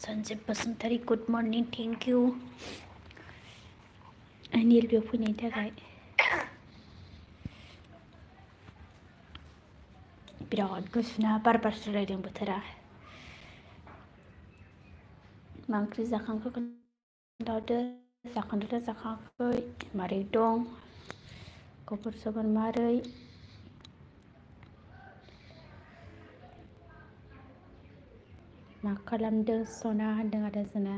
Sanjeev Basumatary good morning thank you नील बेयाव फैनायनि थाखाय बिराद गुसुना बार बारस्रोलायदों बोथोरा मा ओंख्रि जाखांखो खोन्थाहरदो जाखांदोंना जाखाङाखै मारै दं खबर सबर मारै मा खालामदों सना होनदों आरो जोंना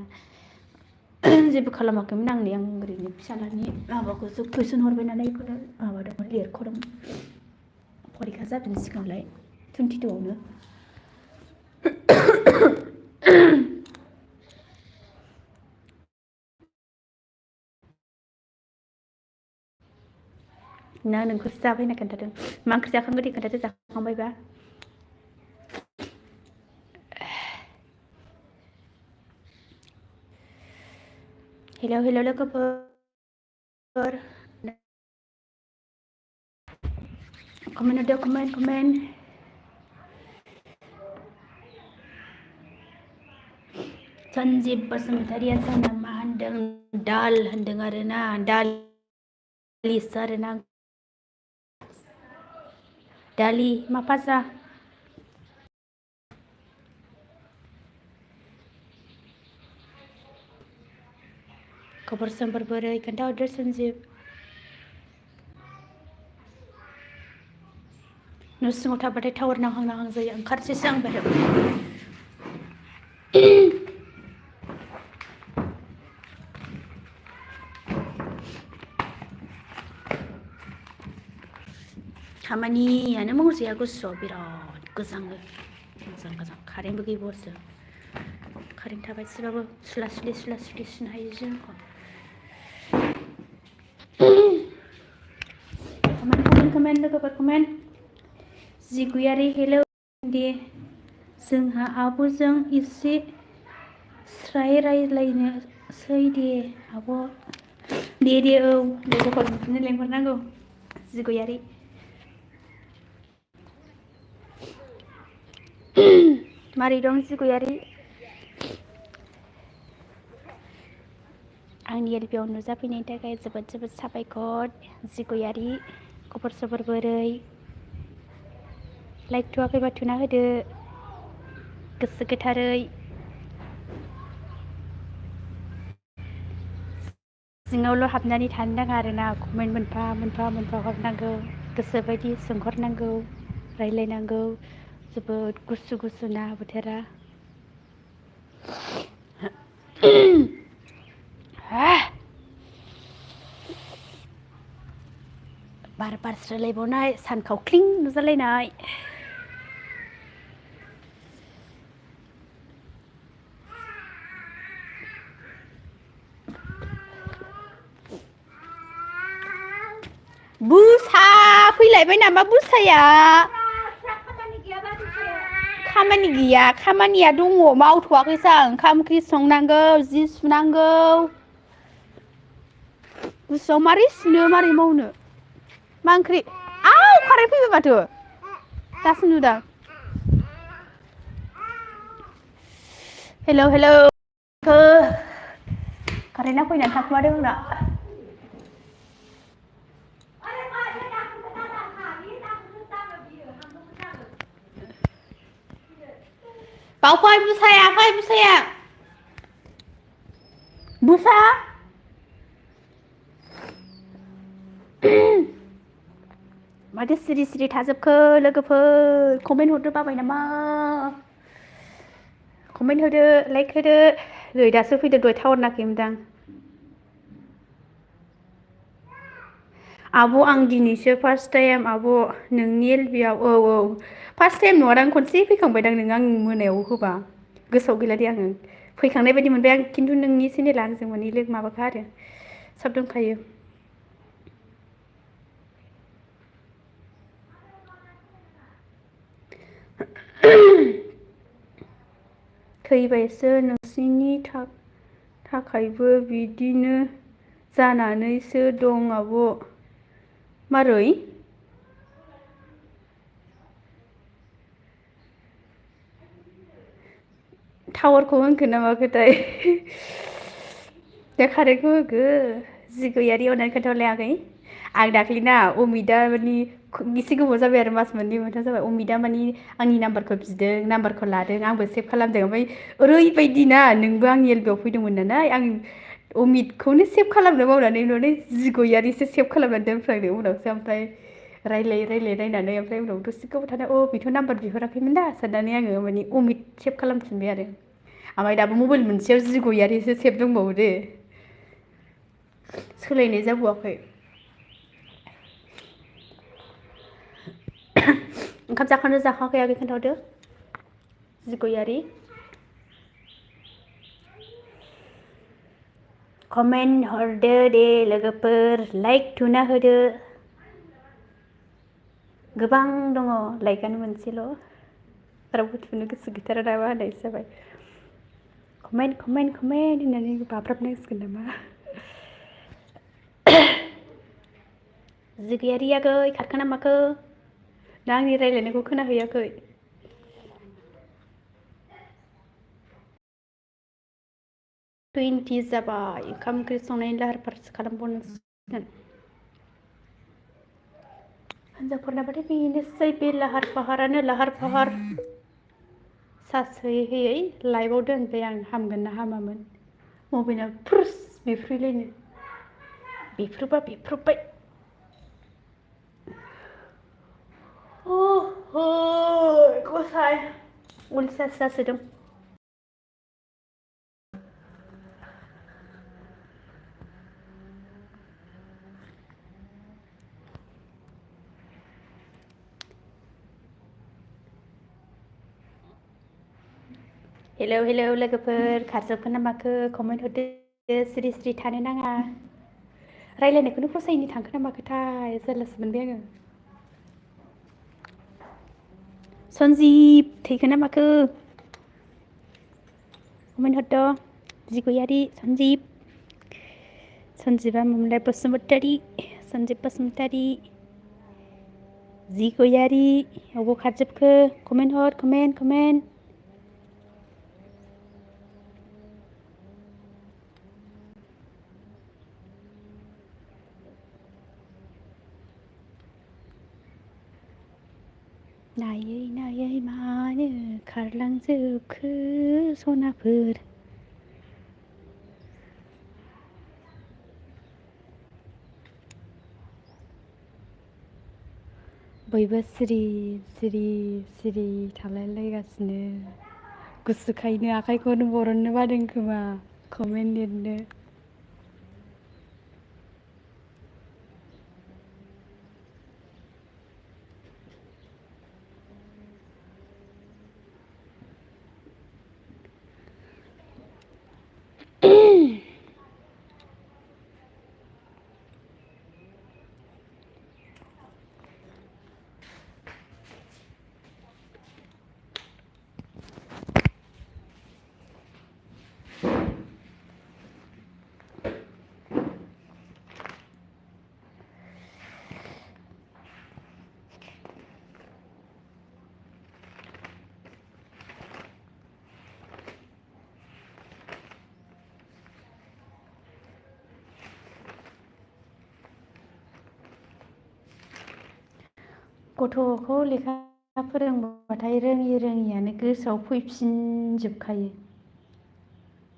जेबो खालामाखैमोन आं ओरैनो फिसालानि माबाखौसो कुइसन हरबाय नालाय बेखौनो माबादोंमोन लिरख'दोंमोन फरिखा जागोन सिगांलाय 22 आवनो ना नोंखौसो जाबाय होनना खोन्थादों मा ओंख्रि जाखांखो दे खोन्थादो जाखांबायबा हेलौ हेलौ लोगोफोर कमेन्ट हरदो कमेन्ट संजीव बसुमतारिया जोंना मा होनदों दाल होनदों आरोना दालिसो आरोना दालि मा फाजा खबर सबर बोरै खोन्थाहरदो संजीव न' सिङाव थाबाथाय टावार नांहां नांहां जायो ओंखारसैसो आं बाहेरायाव खामानियानो मावजाया गुसुआव बिराद गोजाङो गोजां कारेन्टबो गैबावासो कारेन्ट थाबा एसेबाबो सुला सुलि सुनो हायो जोंखौ कमेन्ट लोगोफोर कमेन्ट जिगुयारि हेलौ दे जोंहा आब'जों एसे स्राय रायज्लायनोसै दे आब' दे औ लोगोफोर बिदिनो लेंहरनांगौ जिगुयारि मारै दं जिगुयारि आंनि एलपिआव नुजाफैनायनि थाखाय जोबोद जोबोद साबायखर जिगुयारि खबर सबर बोरै लाइक थुवाखैबा थुना होदो गोसो गोथारै सिङावल' हाबनानै थानो नाङा आरोना कमेन्ट मोनफा मोनफा हरनांगौ गोसोबायदि सोंहरनांगौ रायज्लायनांगौ जोबोद गुसु ना बोथोरा बार बारस्रोलायबावनाय सान खावख्लिं नुजालायनाय बुसा फैलायबाय नामा बुसाया खामानि गैया खामानिया दङ मावथ'वाखैसो आं ओंखाम ओंख्रि संनांगौ जि सुनांगौ गुसुआव मारै सुनो मारै मावनो मा ओंख्रि कारेन्ट फैबाय माथो दासो नुदां हेलौ कारेन्टआ फैनानै थाखुमादों आंना बाव फै बुसा माथो सिरि थाजोबखो लोगोफोर कमेन्ट हरनो बाबाय नामा कमेन्ट होदो लाइक होदो नै दासो फैदों दहाय टावार नाङाखैमोनदां आब' आं दिनैसो फार्स्ट टाइम आब' नोंनि एलबियाव औ फार्स्ट टाइम नङादां खनसे फैखांबायदां नों आं मोनायाव होबा गोसोआव गैला दे आङो फैखांनाय बायदि मोनबाय आं खिन्थु नोंनि चेनेला आंजों माने माबाखा आरो सब दंखायो थैबायसो नोंसिनि थाखायबो बिदिनो जानानैसो दं आब' मारै टावारखौ होनखो ना माखोथाय दा कारेन्टखौ होखो जि गैयारि अननानै खोन्थाहरलाय आगै आं दाख्लैना अमिता मानि एसे गोबाव जाबाय आरो मास मोननै मोनथाम जाबाय अमिता मानि आंनि नाम्बारखौ बिदों नाम्बारखौ लादों आंबो सेभ खालामदों ओमफ्राय ओरैबायदि ना नोंबो आंनि एलबियाव फैदोंमोन नालाय आं अमितखौनो सेभ खालामनो बावनानै उनावनो जि गैयारिसो सेभ खालामनानै दोनफ्लांदों उनावसो ओमफ्राय रायलाय नायनानै ओमफ्राय उनाव दसे गोबाव थाना बेथ' नाम्बार बिहराखैमोन दा साननानै आङो माने अमित सेभ खालामफिनबाय आरो ओमफ्राय दाबो मबाइल मोनसेयाव जि गैयारिसो सेभ दंबावो दे सोलायनाय जाबावाखै ओंखाम जाखांनो जाखांयाखै आगै खोन्थाहरदो जिगयारि कमेन्ट हरदो दे लोगोफोर लाइक थुना होदो गोबां दङ लाइकआनो मोनसेल' रावबो थुनो गोसो गैथारा नामा होननायसो जाबाय कमेन्ट होननानै बाब्राबनांसिगोन नामा जिगैयारि आगै खारखोना माखो ना आंनि रायज्लायनायखौ खोनाहैयाखै 20 जाबाय ओंखाम ओंख्रि संनायनि लाहार फाहारसो खालामबावनांसिगोन हिन्जावफोरनाबाथाय बेनोसै बे लाहार फाहार सार्ज होयै लाइभआव दोनबाय आं हामगोन ना हामामोन मबाइला फुर्स बेफ्रुलायनो बेफ्रुबा बेफ्रुबाय गसाय उलसासो जासोदों हेलौ लोगोफोर खारजोबखो ना माखो कमेन्ट हरदो सिरि सिरि थानो नाङा रायलायनायखौनो फसायैनि थांखो ना माखोथाय जारलासो मोनबाय आङो सन्जिब थैखो ना माखो कमेन्ट हरद' जिगयारि सन्जिबा मामोनलाय बसुमतारी सन्जिब बसुमतारी जिगयारि अबाव खारजोबखो कमेन्ट हर कमेन्ट नायै नायै मानो खारलांजोबखो सनाफोर बयबो सिरि थालायलायगासिनो गुसुखायनो आखाइखौनो बरननो बादों खोमा कमेन्ट लिरनो गथ'खौ लेखा फोरोंबाथाय रोङियानो गोसोआव फैफिनजोबखायो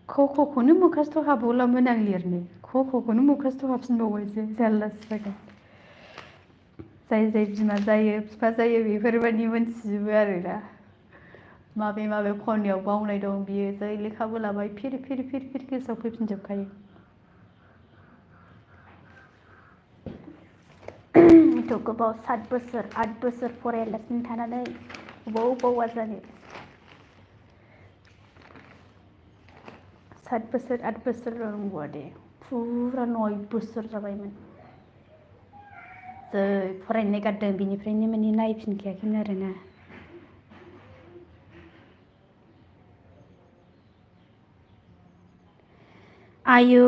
ख'खौनो मोखासथ' हाबावलामोन आं लिरनो ख'खौनो मोखासथ' हाबफिनबावबायसो जारलासो जागोन जाय बिमा जायो बिफा जायो बेफोरबायदि मोनथिजोबो आरोना माबे माबे खनायाव बावनाय दं बियो जै लेखाबो लाबाय फिर फिर फिर फिर गोसोआव फैफिनजोबखायो। एथ' गोबाव 7 बोसोर 8 बोसोर फरायालासिनो थानानै बबाव बावा जानो। 7 बोसोर 8 बोसोर रोंगौआ दे फुरा 9 बोसोर जाबायमोन। जै फरायनो गारदों बिनिफ्रायनो माने नायफिनखायाखैमोन आरोना। आयौ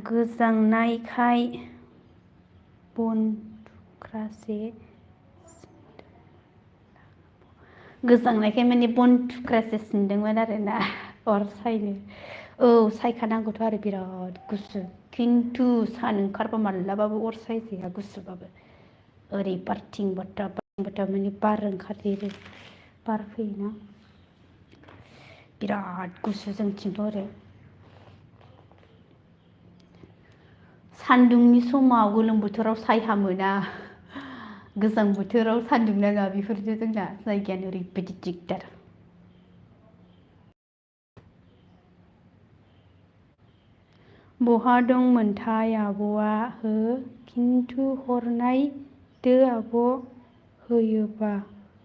गोजांनायखाय बन थुख्रासे गोजांनायखाय माने बन थुख्रासे सिनदोंमोन आरोना अर सायनो। औ सायखानांगौथ' आरो बिराद गुसु खिन्थु सान ओंखारबा मालाबाबो अर सायजाया गुसुबाबो। ओरै बारथिं बारथा माने बार ओंखारदेरो बार फैयोना बिराद गुसु जोंथिंथ' ओरै। सान्दुंनि समाव गोलोम बोथोराव सायहा मोना गोजां बोथोराव सान्दुं नाङा बेफोरसो जोंना जायगायानो ओरैबायदि दिगदार। बहा दंमोनथाय आब'आ हो खिन्थु हरनायदो आब'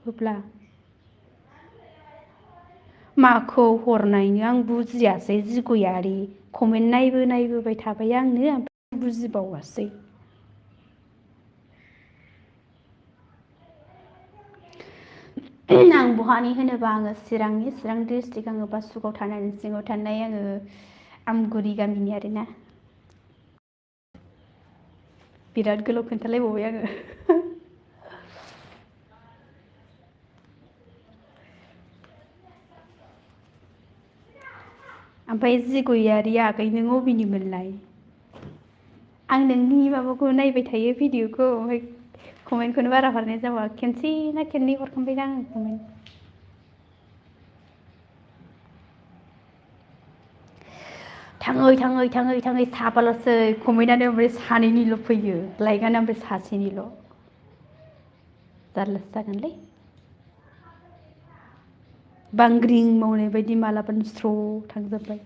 होब्ला माखौ हरनायनो आं बुजियासै जिगयारि कमेन्ट नायबोबाय थाबाय आंनो ओमफ्राय बुजिबावासै। आं बहानि होनोबा आङो चिरां डिस्ट्रिक्ट आङो बासुगाव थानानै सिङाव थानाय आङो आमगुरि गामिनि आरोना। बिराद गोलाव खोन्थालायबावबाय आङो। ओमफ्राय जिगयारि आगै नों अबेनिमोनलाय? आं नोंनि माबाखौ नायबाय थायो भिडिअखौ ओमफ्राय कमेन्टखौनो बारा हरनाय जाबा खेनसे ना खेननै हरखांबायदां आं कमेन्ट। थाङै साबाल'सै कमेन्टआनो ओमफ्राय सानैनिल' फैयो लाइकआनो ओमफ्राय सासेनिल'। जारलासो जागोनलै। बांग्रिं मावनाय बायदि मालाबानो स्र' थांजोब्बाय।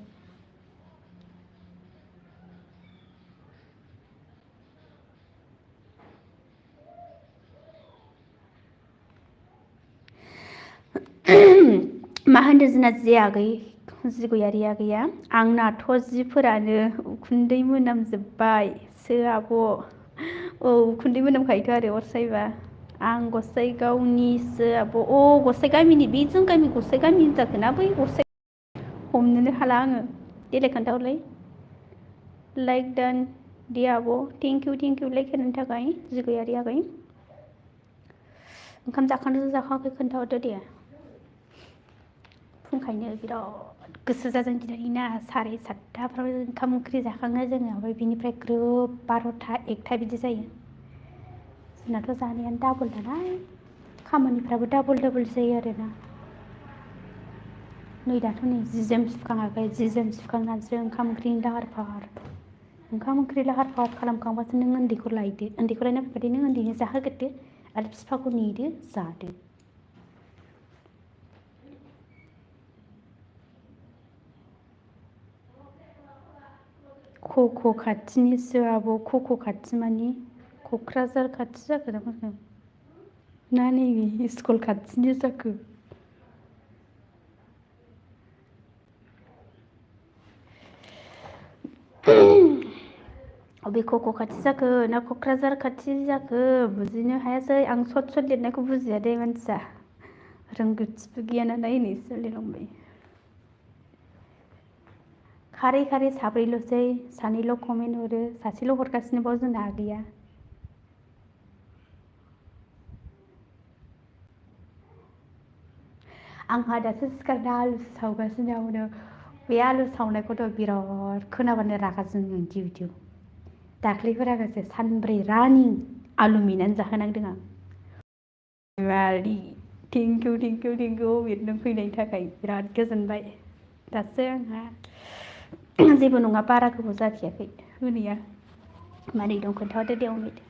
मा होनदों जोंना जे आगै जिगयारि आगैया आंनाथ' जिफोरानो उखुन्दै मोनामजोब्बायसो आब'। औ उखुन्दै मोनामखायोथ' आरो अर सायबा। आं गसाइ गावनिसो आब' गसाइ गामिनि बे जों गामि गसाइ गामि होनजाखोना बै गसाइ हमनोनो हाला आङो देलाय खोन्थाहरलाय। लाइक डान दे आब' थेंक इउ लाइक होनायनि थाखाय जिगयारि आगै। ओंखाम जाखांदोंना जाखाङाखै खोन्थाहरदो दे। फुंखायनो बिराद गोसो जादों दिनैना 7:30फ्राव ओंखाम ओंख्रि जाखाङो जोङो ओमफ्राय बिनिफ्राय ग्रोब 12था 1था बिदि जायो। जोंनाथ' जानायानो डाबल नालाय खामानिफ्राबो डाबल जायो आरोना। नै दाथ' नै जि जोम सुखाङाखै जि जोम सुखांनानैसो ओंखाम ओंख्रिनि लाहार फाहार। ओंखाम ओंख्रि लाहार फाहार खालामखांबासो नों उन्दैखौ लायदो उन्दैखौ लायना फैबाथाय नों उन्दैनो जाहोग्रोदो आरो बिफाखौ नेदो जादो। कक' खाथिनिसो आब' कक' खाथि मानि क'क्राझार खाथि जाखो ना माखो ना नैबे स्कुल खाथिनि जाखो। अबे कक' खाथि जाखो ना क'क्राझार खाथि जाखो बुजिनो हायासै आं सट लिरनायखौ बुजिया दे मानसिया रोंगौथिबो गैया नालाय ओरैनोसो लिरलांबाय। खारै साब्रैल'सै सानैल' कमेन्ट हरो सासेल' हरगासिनो बाव जोंना आगैया। आंहा दासो सिखारना आलुसो सावगासिनो दं। बे आलु सावनायखौथ' बिराद खोनाबानो रागा जोङो दिउ दाख्लैफोरागासे सानब्रै रानिं आलु मेनानै जाहोनांदों आं। मादै थेंक इउ अबेरनो फैनायनि थाखाय बिराद गोजोनबाय। दासो आंहा जेबो नङा बारा गोबाव जाखायाखै होनाया मारै दं खोन्थाहरदो दे अमित।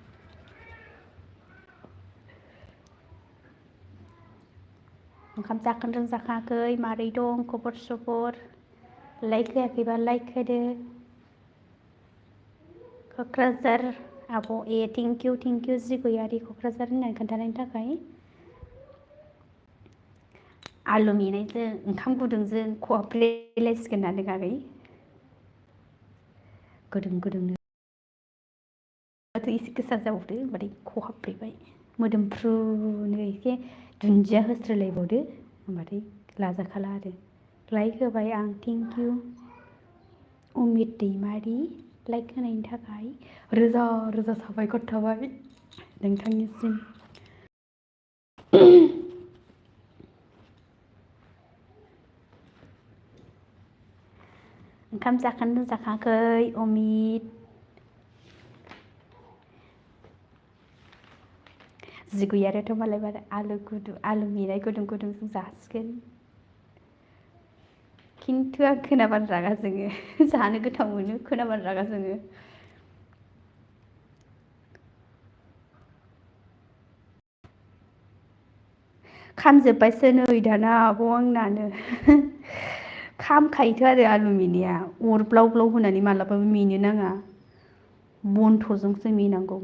ओंखाम जाखांदों जाखाङाखै मारै दं खबर सबर लाइक होयाखैबा लाइक होदो क'क्राझार आब' थेंकिउ जिगयारि क'क्राझार होननानै खोन्थानायनि थाखाय आलु मेनायजों ओंखाम गुदुंजों खहाबब्रेलायसिगोन ना आगै गुदुं गुदुंनो दाथ' एसे गोसा जाबावदो होमबाथाय खहाबब्रेबाय मोदोमफ्रुनो एसे दुन्दिया होस्रोलायबावदो होमबाथाय लाजाखाला आरो लाइक होबाय आं थेंकिउ अमित दैमारि लाइक होनायनि थाखाय रोजा रोजा साबायखर थाबाय नोंथांनिसिम ओंखाम जाखांदों जाखाङाखै अमित जिगुयारियाथ' मालाय आलु मेनाय गुदुं गुदुंजों जासिगोन खिन्थु आं खोनाबानो रागा जोङो जानो गोथाव मोनो खोनाबानो रागा जोङो खामजोब्बायसो नै दाना आब' आंनानो खामखायोथ' आरो आलु मेनाया अर ब्लाव ब्लाव होनानै मालाबाबो मेनो नाङा बनथ'जोंसो मेनांगौ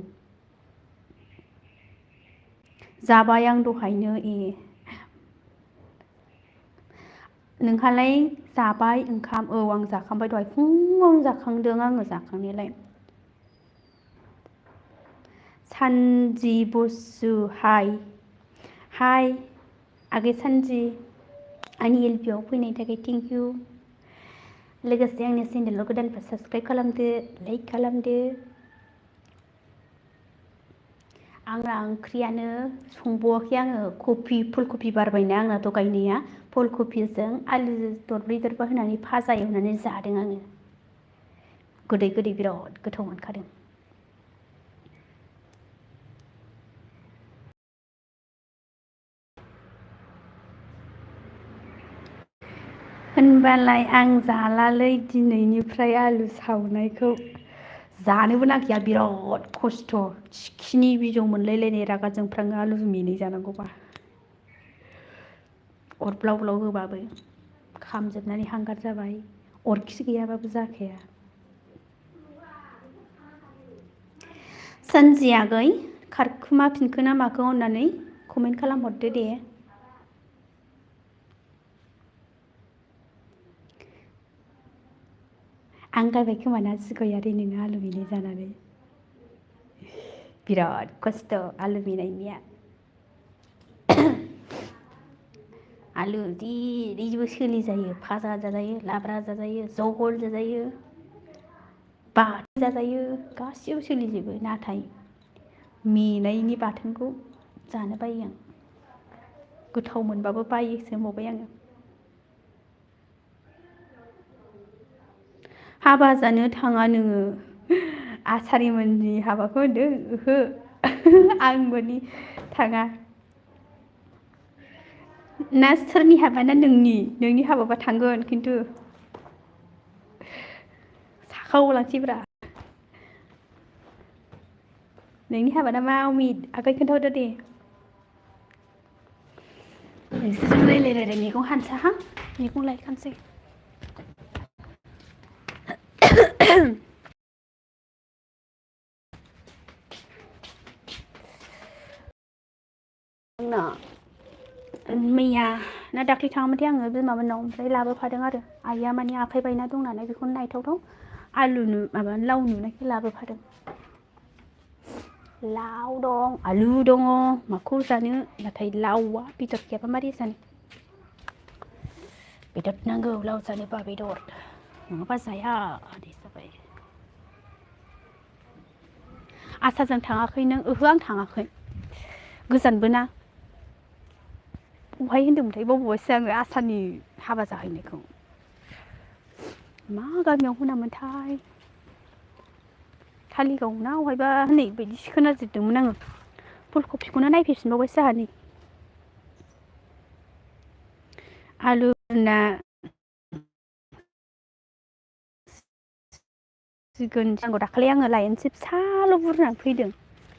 जाबाय आं दहायनो नोंहालाय जाबाय ओंखाम औ आं जाखांबाय दहाय फुङावनो जाखांदों आङो जाखांनायालाय सानजि बसु हाय आगै सानजि आंनि एलपिआव फैनायनि थाखाय थेंकिउ लोगोसे आंनि चेनेलाव गोदानफोर साबसक्राइब खालामदो लाइक खालामदो आंना ओंख्रियानो संबावाखै आङो फुलकबि बारबायना आंनाथ' गायनाया फुलकबिजों आलु दरब्रै दरबा होनानै भाजा एवनानै जादों आङो गोदै गोदै बिराद गोथाव मोनखादों होनबालाय आं जालालै दिनैनिफ्राय आलु सावनायखौ जानोबो नागिरा बिराद खस्थ' थिखिनि बिजौ मोनलायलायनाय रागा जोंफ्राङो आलु मेनाय जानांगौबा अर ब्लाव ब्लाव होबाबो खामजोबनानै हांगार जाबाय अरखि गैयाबाबो जाखाया सानजि आगै खारखुमाफिनखो ना माखो अननानै कमेन्ट खालामहरदो दे आंगायबाय खोमाना जिगयारि नोङो आलु मेनाय जानानै बिराद खस्थ' आलु मेनायनिया आलु जेरैबो सोलिजायो भाजा जाजायो लाब्रा जाजायो जहल जाजायो बाथोन जाजायो गासिबो सोलिजोबो नाथाय मेनायनि बाथोनखौ जानो बायो आं गोथाव मोनबाबो बायोसो होनबावबाय आङो हाबा जानो थाङा नोङो आसारिमोननि हाबाखौ होनदों ओहो आं मानि थाङा ना सोरनि हाबा ना नोंनि हाबाबा थांगोन खिन्थु साखावलांसैब्रा नोंनि हाबा ना मा अमित आगै खोन्थाहरदो दे नोंसोरजों रायलाय मैगं हानसाहां मैगं लायखानोसै आंना मैया ना दाख्लै थाङामोनथाय आङो बिमामोननाव ओमफ्राय लाबोफादों आरो आइया माने आखाइ बायना दं नालाय बेखौनो नायथावथाव लाव नुनायखाय लाबोफादों लाव दं आलु दङ माखौ जानो नाथाय लावआ बेदर गैयाबा मारै जानो बेदर नांगौ लाव जानोबा बेदर नङाबा जाया आदै जाबाय आसाजों थाङाखै नों ओहो आं थाङाखै गोजानबो ना बहाय होनदोंमोनथाय बावबावबायसो आङो आसानि हाबा जाहैनायखौ मा गामियाव होनामोनथाय कालिगाव ना अहायबा होननाय बायदिसो खोनाजोबदोंमोन आङो फुलकबिखौनो नायफैफिनबावबायसो आंहा नै आलुना सिगोन नांगौ दाखालि आङो लायनोसै फिसाल' बुरनानै फैदों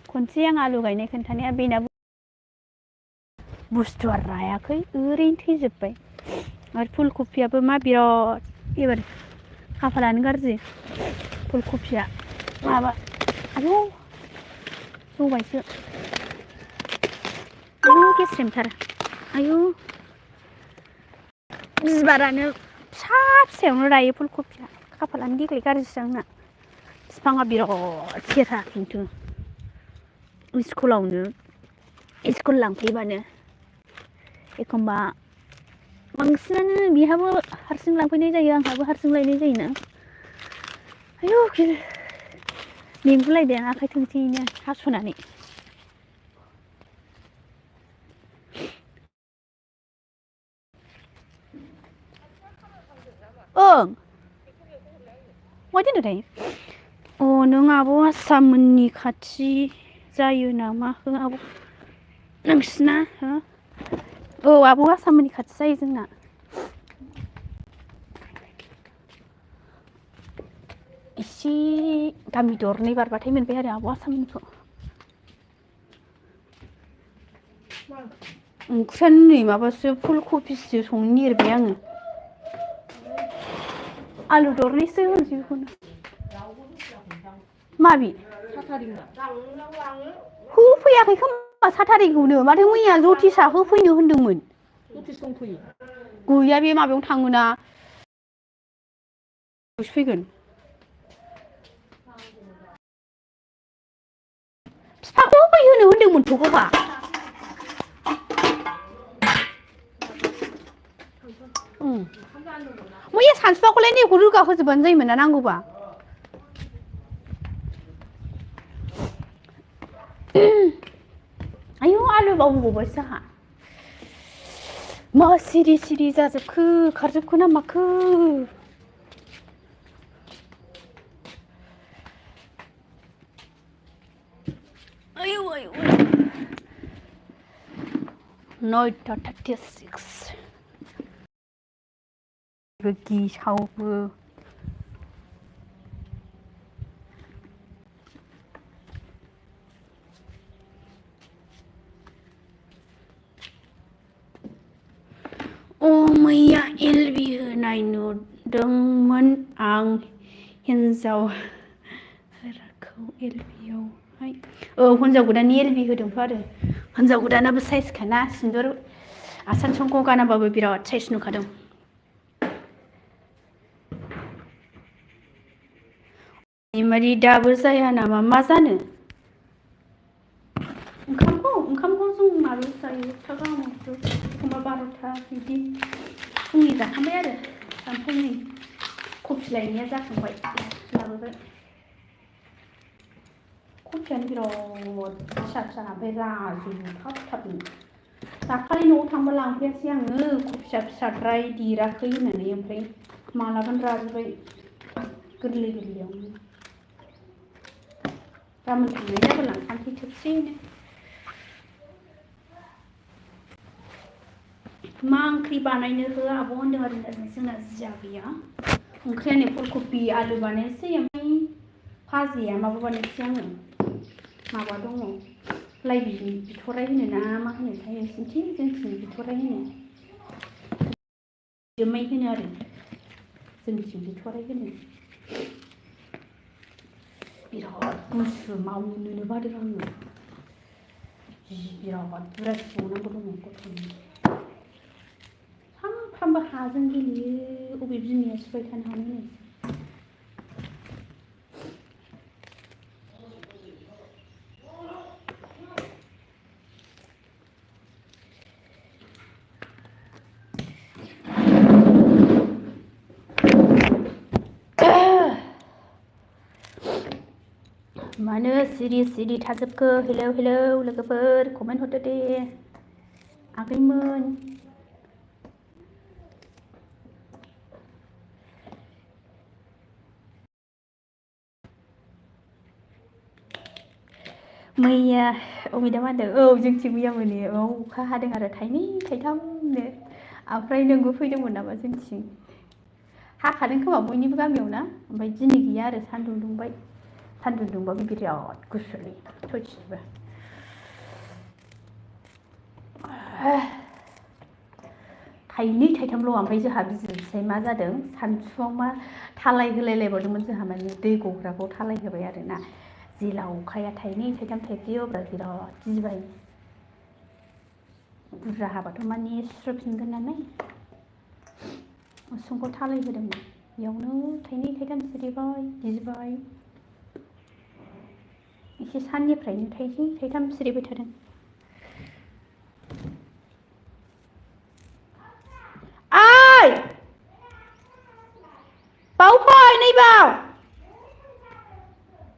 खनसे आं आलु गायनाय खोन्थानाया बेनाबो बुस्थुआ रायाखै ओरैनो थैजोब्बाय आरो फुलकबियाबो मा बिराद एबार खाफालानो गाज्रि फुलकबिया माबा आयौ जबायसो आयौ गेस्रेमथार आयौ बिबारानो फिसा फिसायावनो रायो फुलकबिया खाफालानो देग्लाय गाज्रिसो आंना बिफाङा बिराद सेरा खिन्थु स्कुल लांफैबानो एखमबा बांसिनानो बिहाबो हारसिं लांफैनाय जायो आंहाबो हारसिं लायनाय जायोना आयौ मेंगुलायदों आखाइ थोंसेयैनो हास'नानै ओं बहाय दोनदोंथाय अ नों आब' आसाममोननि खाथि जायो नामा हो आब' नोंसिना हो औ आब' आसाममोननि खाथि जायो जोंना एसे गामि दरनै बारबाथाय मोनबाय आरो आब' आसामनिखौ ओंख्रियानो नै माबासो फुलकबिसो संनो नागिरबाय आङो आलु दरनैसो होनोसै बेखौनो माबि होफैयाखै खोमा साथारिखौनो माथो मैया जथिसा होफैनो होनदोंमोन गैया बे माबायावनो थाङोना फैगोन फिफाखौ होफैहोनो होनदोंमोनथ' बाबा मैया सानसुमाखौलाय नैखौ रोगा होजोबबानो जायोमोन ना नांगौबा आयौ आलु बावबावबायसो आंहा मा सिरि सिरि जाजोबखो खारजोबखो ना माखो आयौ आयौ 9:36 गिसावबो मैया एलबि होनाय नुदोंमोन आं हिन्जावखौ एलबियावहाय हिन्जाव गोदाननि एलबि होदोंथ' आरो हिन्जाव गोदानाबो साइजखाना सिन्दुर आसान संख गानाबाबो बिराद साइज नुखादों मानि दाबो जाया नामा मा जानो ओंखामखौ जों माबायाव जायो 1 गाहामावसो एखमबा 12था बिदि फुंनि जाखांबाय आरो ओमफ्राय नै कफि लायनाया जाखांबाय लाबोबाय कफियानो बिराद फिसा फिसा ओमफ्राय राजुबो थाबनो दाखालि न'आव थांबा लांफैयासै आङो कफिया फिसाद्राय देराखै होननानै ओमफ्राय मालाबानो राजुबबाय गोरलै गोरलैयावनो गाबोन थांनाय जाबा लांफानोसै थोबसेनो मा ओंख्रि बानायनो हो आब' होनदों आरो जोंना जिया गैया ओंख्रिया नै फुलकबि आलु बानायनोसै ओमफ्राय भाजिया माबा बानायनोसै आङो माबा दङ लाइ बिथराइ होनो ना मा होनोथाय नोंसिनिथिं जोंथिं बिथराइ होनो जोमाइ होनो आरो जोंथिं बिथराइ होनो बिराद गुसु मावनोनो बादों आङो बिराद बुरजा संनांगौ दङ गथ'नि सानफ्रामबो हाजों गेलेयो अबे बिमाया सुबाय थानो हानो मानो सिरि सिरि थाजोबखो हेलौ हेलौ लोगोफोर कमेन्ट हरदो दे आगैमोन मैया अमिता मा होनदों जोंथिं मैया मोनायाव अखा हादों आरो थाइनै थाइथामनो ओमफ्राय नोंबो फैदोंमोन नामा जोंथिं हाखादों खोमा बयनिबो गामियाव ना ओमफ्राय दिनै गैया आरो सान्दुं दुंबाय सान्दुं दुंबाबो बिराद गुसुलै सयथिबो थाइनै थाइथामल' ओमफ्राय जोंहा बिजिरसै मा जादों सानसुआव मा थालाय होलायलायबावदोंमोन जोंहा माने दै गग्राखौ थालाय होबाय आरोना जेला अखाया थाइनै थाइथाम थाइफ्रियो अब्ला बिराद गिबाय बुरजा हाबाथ' माने सुस्रफिनगोन नालाय उसुंखौ थालाय होदोंमोन बेयावनो थाइनै थाइथाम सिरिबाय गिबाय एसे साननिफ्रायनो थाइनै थाइथाम सिरिबाय थादों। ओइ बाव फै नैबाव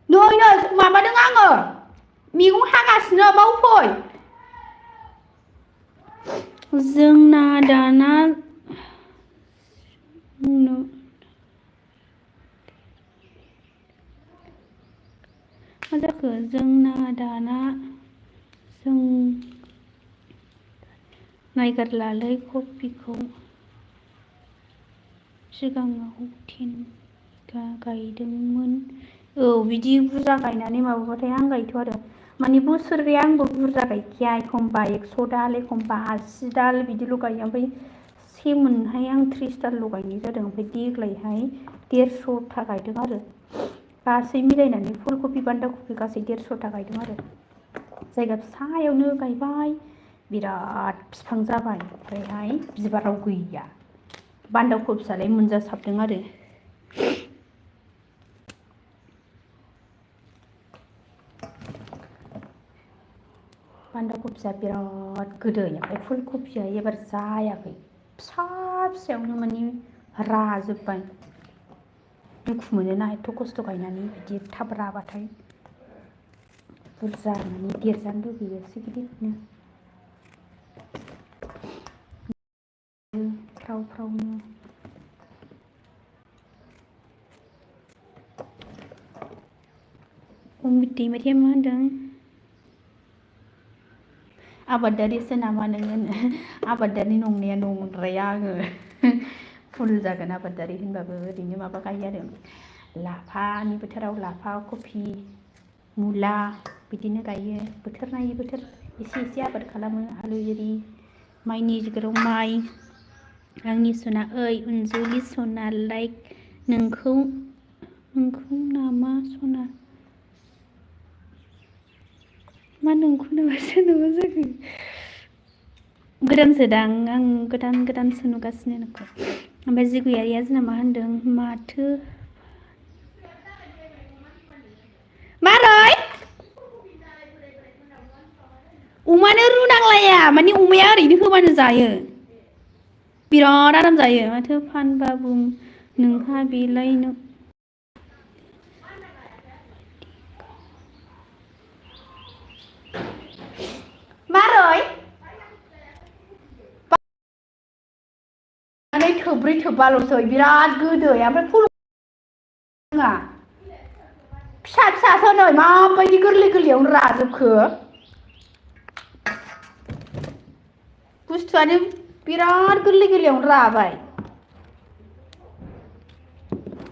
नै माबादों आङो मैगं हागासिनो बाव फै जोंना दाना मा जाखो जोंना दाना जों नायगारलालै कफिखौ सिगाङाव 10 बिगा गायदोंमोन औ बिदि बुरजा गायनानै माबाबाथाय आं गायथ' आरो माने बोसोरसे आंबो बुरजा गायखाया एखमबा 100 दाल एखमबा 80 दाल बिदिल' गायो ओमफ्राय सेमोनहाय आं 30 दालल' गायनाय जादों ओमफ्राय देग्लायहाय 150था गायदों आरो गासै मिलायनानै फुलकबि बान्दा कफि गासै 150था गायदों आरो जायगा फिसायावनो गायबाय बिराद बिफां जाबाय ओमफ्रायहाय बिबाराव गैया बान्दा कफियालाय मोनजासाबदों आरो बान्दा कफिया बिराद गोदै ओमफ्राय फुल कफिया एबार जायाखै फिसा फिसायावनो माने राजोब्बाय दुखु मोनोना एथ' खस्थ' गायनानै बिदि थाब राबाथाय बुरजा माने देरजानो लुगैयो एसे गिदिरनो फ्राव फ्रावनो अमित दैमारिया मा होनदों आबादारिसो नामा नोङो आबादारि नंनाया नंद्राया आङो फुल जागोन आबादारि होनबाबो ओरैनो माबा गायो आरो लाफानि बोथोराव लाफा कफि मुला बिदिनो गायो बोथोर नायै बोथोर एसे एसे आबाद खालामो आलु एरि माइनि गेजेराव माइ आंनि सना ओइ अनजुलि सना लाइक नोंखौ नामा सना मा नोंखौ नामा सोरनामा जाखो गोदानसो दां आं गोदानसो नुगासिनो नोंखौ ओमफ्राय जिगुयारिया जोंना मा होनदों माथो मारै अमानो रुनांलाया माने अमाया ओरैनो होबानो जायो बिराद आराम जायो माथो फानबाबु नोंहा बेलाय मारै थोब्रै थोबबाल'सै बिराद गोदै ओमफ्राय फुल रोङा फिसा फिसासो नै माबायदि गोरलै गोरलैयावनो राजोबखो बुस्थुआनो बिराद गोरलै गोरलैयावनो राबाय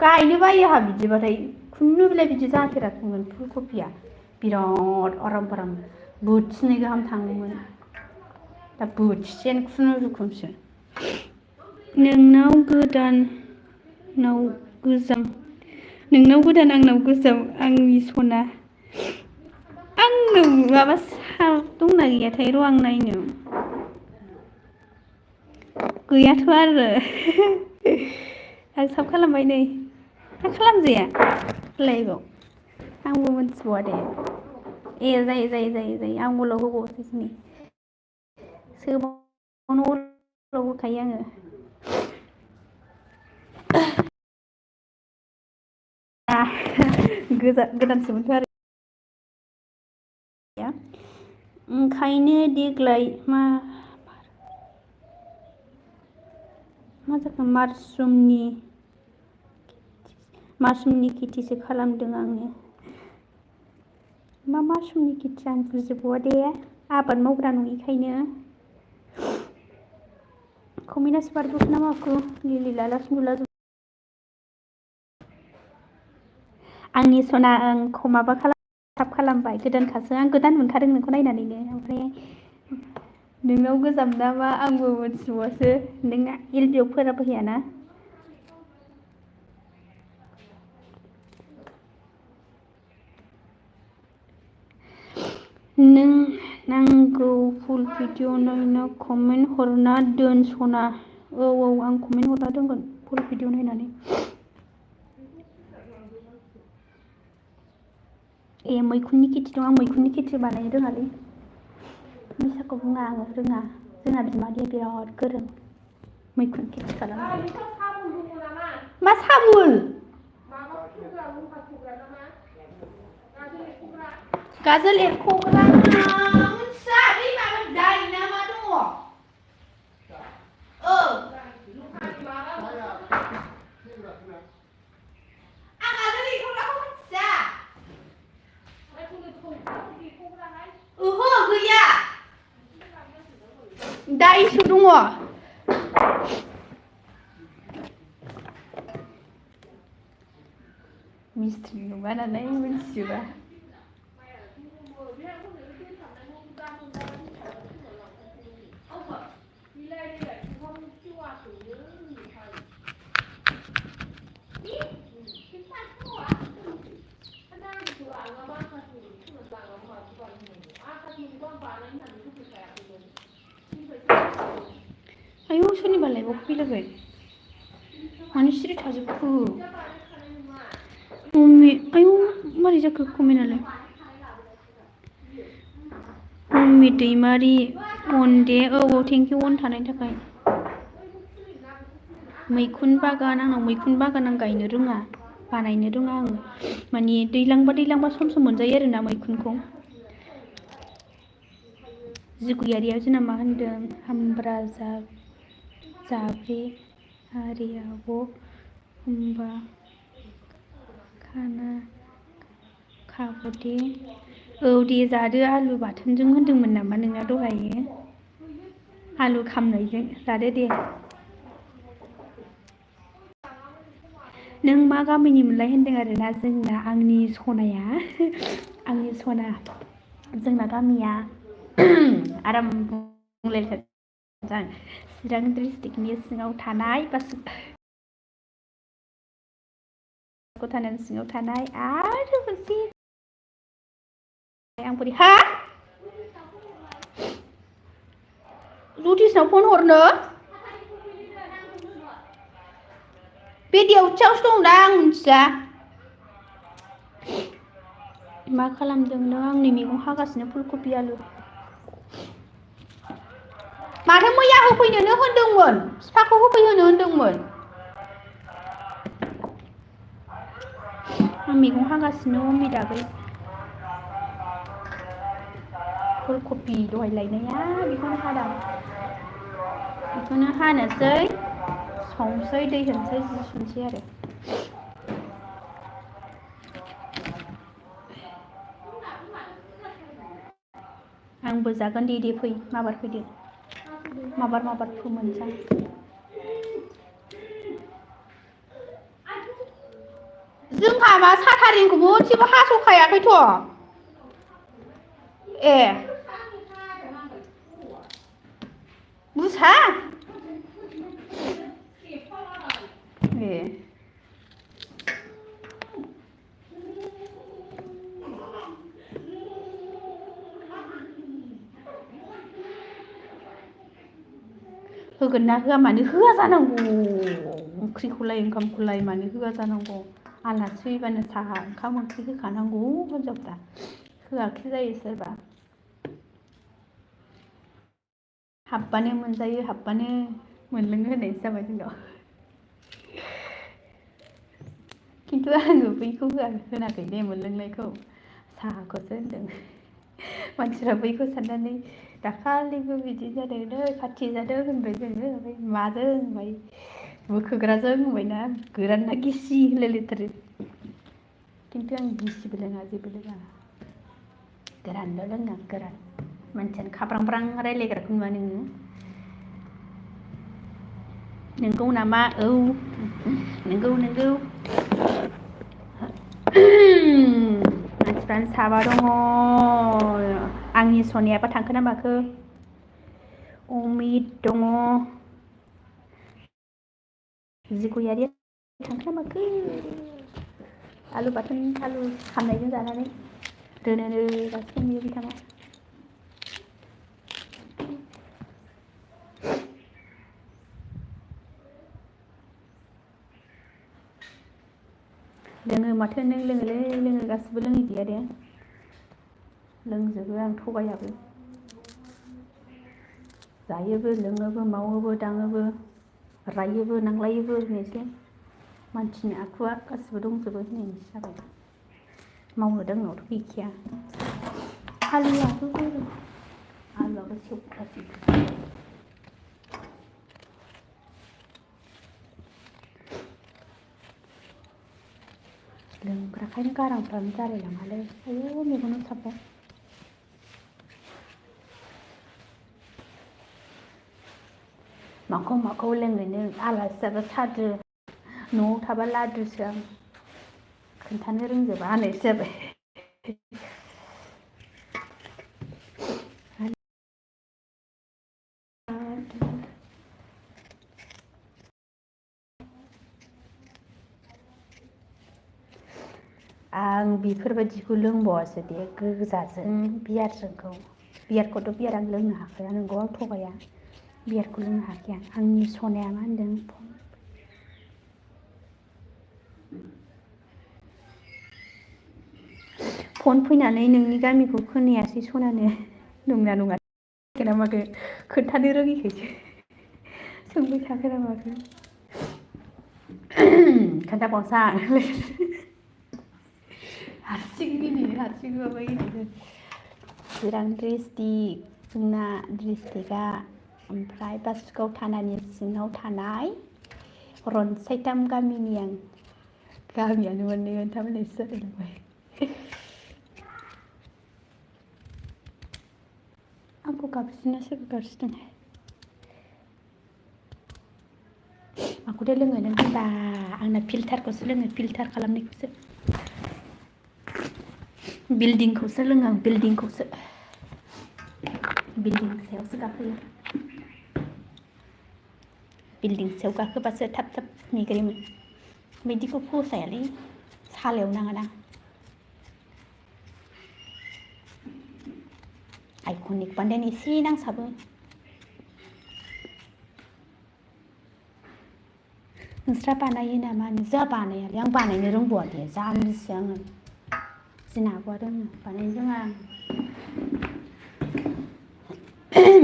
गायनो बायो आंहा बिदिबाथाय खुनु बिलाइ बिदि जाफेराखैमोन फुल कफिया बिराद आराम बोथिनै गाहाम थाङोमोन दा बोथिसेयानो खुनुरुखुमसो नोंनाव गोदान आंनाव गोजाम आंनि सना आंनो माबा दंना गैयाथाय र' आं नायनो गैयाथ' आरो आं साब खालामबाय नै मा खालामजाया लाइभआव आंबो मोनथिबावा दे ए जायो आं उनाव होबावसै दिनै सोबावनो उनाव होखायो आङो गोदानसोमोनथ' आरो ओंखायनो देग्लाय मा जाखो मासरुमनि खेथिसो खालामदों आङो मा मासरुमनि खेथि आं बुजिबावा दे आबाद मावग्रा नङिखायनो कमिनासो बारबोखो ना माखो लिलि लालासो नुलाजोब आंनि सना माबा थाब खालामबाय गोदानखासो आं गोदान मोनखादों नोंखौ नायनानैनो ओमफ्राय नोंनाव गोजाम नामा आंबो मिथिबावासो नोंना एलबियाव फैयाना नों नांगौ फुल भिडिअ नायना कमेन्ट हरना दोन सना औ आं कमेन्ट हरना दोनगोन फुल भिडिअ नायनानै मैखुननि खेथि दं आं मैखुननि खेथि बानायनो रोङालै मिसाखौ बुङा आङो रोङा जोंना बिमादैया बिराद गोरों मैखुन खेथि खालामो मा साबुन गाजोल एरख'ग्रा मिथिया बै माबा दारि ना मा दङ आं गाजोल एरख'ग्राखौ मिथिया ओहो गैया दाइसो दङ मिस्ट्रि नङा नालाय मिथिजोबा आयौ सोरनिबा लाइभआव फैलायबाय मानो सिरि थाजोबखो आयौ मारै जाखो कमेन्टआलाय अमित दैमारि अन दे औ थेंकिउ अन थानायनि थाखाय मैखुन बागान आंनाव मैखुन बागान आं गायनो रोङा बानायनो रोङा आङो माने दैलांबा सम मोनजायो आरोना मैखुनखौ जिगुयारिया जोंना मा होनदों हामब्रा जाब्रे आरियाब होमबा खाना खाबदे औ दे जादो आलु बाथोनजों होनदोंमोन नामा नोंना दहायो आलु खामनायजों जादो दे नों मा गामिनिमोनलाय होनदों आरोना जोंना आंनि सनाया आंनि सना जोंना गामिया आराम बुंलायथारजां चिरां डिस्ट्रिक्टनि सिङाव थानाय सिङाव थानाय आरो मोनसे आं बोरै हा जुदिसनाव फन हरनो बे देवथियावसो दं दा आं मिथिया मा खालामदों नों आंनि मैगं हागासिनो फुलकबि आलु माथो मैया होफैनोनो होनदोंमोन बिफाखौ होफैहोनो होनदोंमोन आं मैगं हागासिनो अमिताबो फुलकबि दहाय लायनाया बेखौनो हादां बेखौनो हानोसै संसै दै होनोसै जि सुनोसै आरो आंबो जागोन दे फै माबार फैदो माबार फोमोनसै जोंहा मा साथारिंखौ मोनसेबो हास'खायाखैथ' ए बुसा ए होगोन ना होआ मानो होआ जानांगौ ओंख्रिखौलाय ओंखामखौलाय मानो होआ जानांगौ आलासि फैबानो साहा ओंखाम ओंख्रि होखानांगौ हिनजावफ्रा होआखै जायो सोरबा हाबबानो मोनजायो हाबबानो मोनलोङो होननायसो जाबाय जोंनाव खिन्थु आङो बैखौ होनाखै दे मोनलोंनायखौ साहाखौसो होनदों मानसिफ्रा बैखौ साननानै दाखालिबो बिदि जादों नै पार्टि जादों होनबाय जोङो ओमफ्राय माजों होनबाय बोखोग्राजों होनबायना गोरान ना गिसि होनलायलायथारो खिन्थु आं गिसिबो लोङा जेबो लोङा गोरानल' लोङो गोरान मानसियानो खाब्रां रायलायग्राखौ नुवा नोङो नोंगौ नामा औ नोंगौ मानसिफ्रानो साबा दङ आंनि सनायाबा थांखोना माखो अमित दङ जिगयारिया थांखोना माखो आलु बाथोन आलु खामनायजों जानानै दोनोनो दासिम बियो बिथाङा लोङो माथो नों लोङोलै लोङो गासिबो लोङै गैया दे लोंजोबो आं थगायाबो जायोबो लोङोबो मावोबो दाङोबो रायोबो नांलायोबो होननायसो मानसिनि आखुआ गासिबो दंजोबो होननायनिसो जाबाय मावनो दांनोथ' गैखाया आलुआबो सेवखासै लोंग्राखायनो गारांफ्रानो जालायलाङालै आयौ मेगनाव साबबाय माखौ लोङो नों आलासि जाबा सादो न'आव थाबा लादुसो आं खोन्थानो रोंजोबा होननायसो जाबाय आं बेफोरबायदिखौ लोंबावासो दे गोजाजों बियारजोंखौ बियार आं लोंनो हाखाया नोंगौ आं थगाया बियारखौ लोंनो हाखाया आंनि सनाया मा होनदों फन फैनानै नोंनि गामिखौ खोनायासै सनानो नङा माखो खोन्थानो रोङिखायसो सोंबाय थाखो ना माखो खोन्थाबावनोसां हारसिं माबायो चिरां डिस्ट्रिक्ट जोंना डिस्ट्रिक्टआ ओमफ्राय बासुगाव थानानि सिङाव थानाय रनसायताम गामिनि आं गामियानो मोननै मोनथाम होननायसो जालायलांबाय आंखौ गाबज्रिना सोरबो गाबज्रिदों माखौथो लोङो नों होनबा आंना फिल्टारखौसो लोङो फिल्टार खालामनायखौसो बिल्डिंखौसो लोङो आं बिल्डिंखौसो बिल्डिं सायावसो गाखोयो बिल्डिं सायाव गाखोबासो थाब नेग्रेमो बिदिखौ फसायालै सालायाव नाङाना आइकनिक बान्देन एसे नांसाबो नोंस्रा बानायो नामा नोंस्रा बानायालै आं बानायनो रोंबावा दे जाम्बिसो आङो जोंना आब'आ रोङो बानायनो रोङा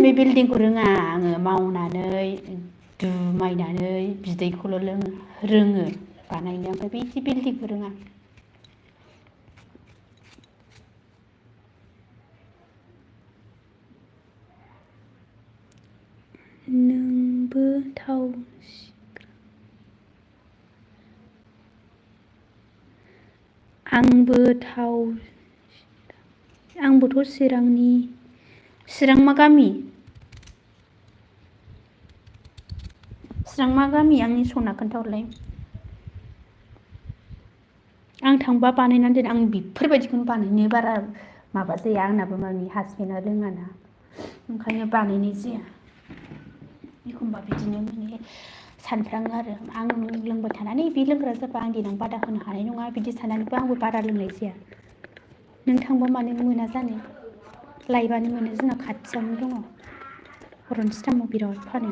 बे बिल्डिंखौ रोङा आङो मावनानै दुमायनानै बिदैखौल' रोङो बानायनो ओमफ्राय बिदि बिल्डिंखौ रोङा नोंबो थाव आंबोथ' चिरां मा गामि आंनि सना खोन्थाहरलाय आं थांबा बानायनानै दोन आं बेफोरबायदिखौनो बानायनो बारा माबा जाया आंनाबो मानि हासबेन्डआ रोङाना ओंखायनो बानायनाय जाया एखमबा बिदिनो माने सानफ्राङो आरो आं लोंबाय थानानै बे लोंग्रा जाबा आं देनां बादा होनो हानाय नङा बिदि साननानैबो आंबो बारा लोंनाय जाया नों थांबा मानो मोना जानो लायबानो मोनो जोंना खाथियावनो दङ रनजितामाव बिराद फानो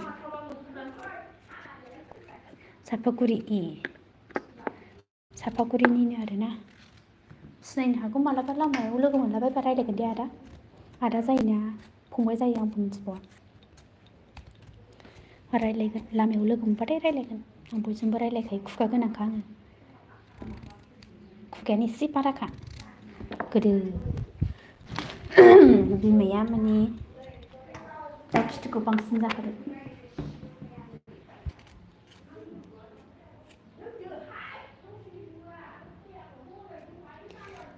चापागुरिनिनो आरोना सिनायनो हागौ मालाबा लामायाव लोगो मोनलाबायबा रायज्लायगोन दे आदा जायोना फंबाय जायो आंबो मिथिबावा रायज्लायगोन लामायाव लोगो मोनबाथाय रायज्लायगोन आं बयजोंबो रायज्लायखायो खुगा गोनांखा आङो खुगायानो एसे बाराखा गोदो बिमाया माने दाउ खिथुखौ बांसिन जाखादों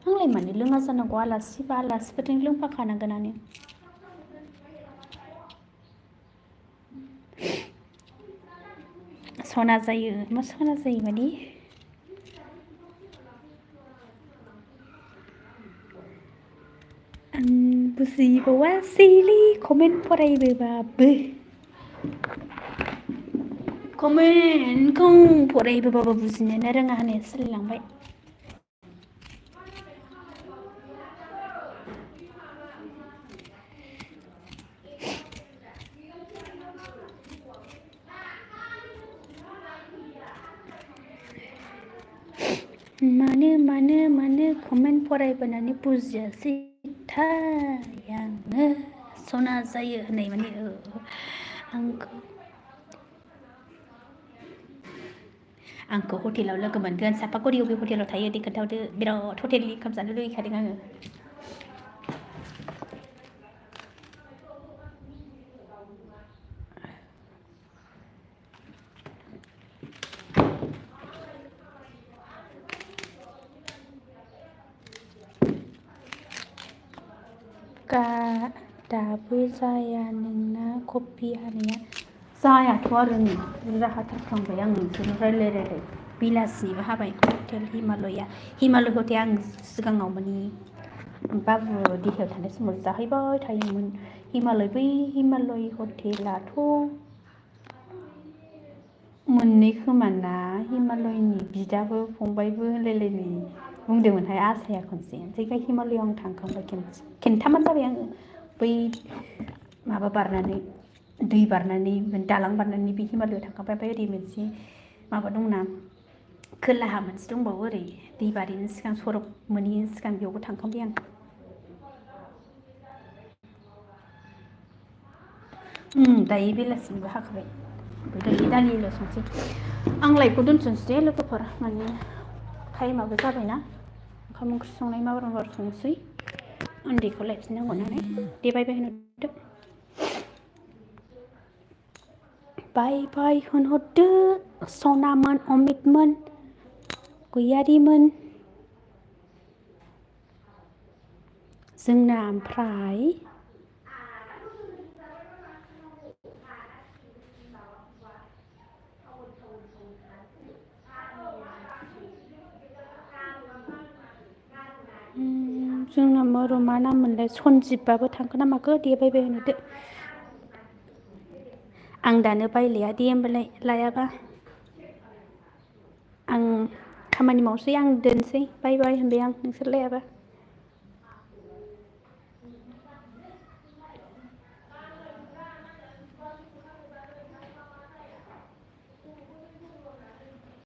आंलाय मानो लोङा जानांगौ आलासिफोरजों लोंफाखानांगोनानो सना जायो मा सना जायो माने आंबो बुजिबावासैलै कमेन्ट फरायबोबाबो कमेन्टखौ फरायबोबाबो बुजिनोनो रोङा होननाया सोलिलांबाय। मानो कमेन्ट फरायबोनानै बुजियासैथाय आङो सना जायो होननाय माने आंखौ हटेलाव लोगो मोनगोन सापागुरि अबे हटेलाव थायो दे खोन्थाहरदो बिराद हटेलनि ओंखाम जानो लुगैखादों आङो। दाबो जाया नोंना कपि हानाया जायाथ' आरो नै बुरजा हाथारफ्लांबाय आं नोंसोरनो रायलाय बेलासिनिबो हाबाय हटेल हिमालय हटेल आं सिगाङाव माने बाबु देहायाव थानाय समाव जाहैबाय थायोमोन। बै हिमालय हटेलाथ' मोननै खोमाना हिमालयनि बिदाबो फंबायबो होनलायलायनाय बुंदोंमोनहाय आसाया खनसे ओमफ्राय हिमालयआव आं थांखांबाय खेनथामानो जाबाय आङो बै माबा बारनानै दै बारनानै दालां बारनानै बे हिमालयआव थांखांबाय। ओमफ्राय ओरै मोनसे माबा दंना खोलाहा मोनसे दंबावो ओरै दै बारैनि सिगां सरक मोनैनि सिगां बेयावबो थांखांबाय आं। दायो बेलासिनिबो हाखाबाय ओमफ्राय दायो दालिल' संसै आं लाइभखौ दोनथ'नोसै दे लोगोफोर माने टाइमाबो जाबायना ओंखाम ओंख्रि संनाय माबार संसै उन्दैखौ लायफिननांगौ नालाय दे बाय बाय होनहरदो बाय बाय होनहरदो सनामोन अमितमोन गैयारिमोन जोंना ओमफ्राय जोंना मर' मा नाम मोनलाय सनजिबबाबो थांखो ना माखो दे बाय बाय होनहरदो आं दानो बायलाया दे होमबालाय लायाबा आं खामानि मावसै आं दोनसै बाय बाय होनबाय आं नोंसोर लायाबा।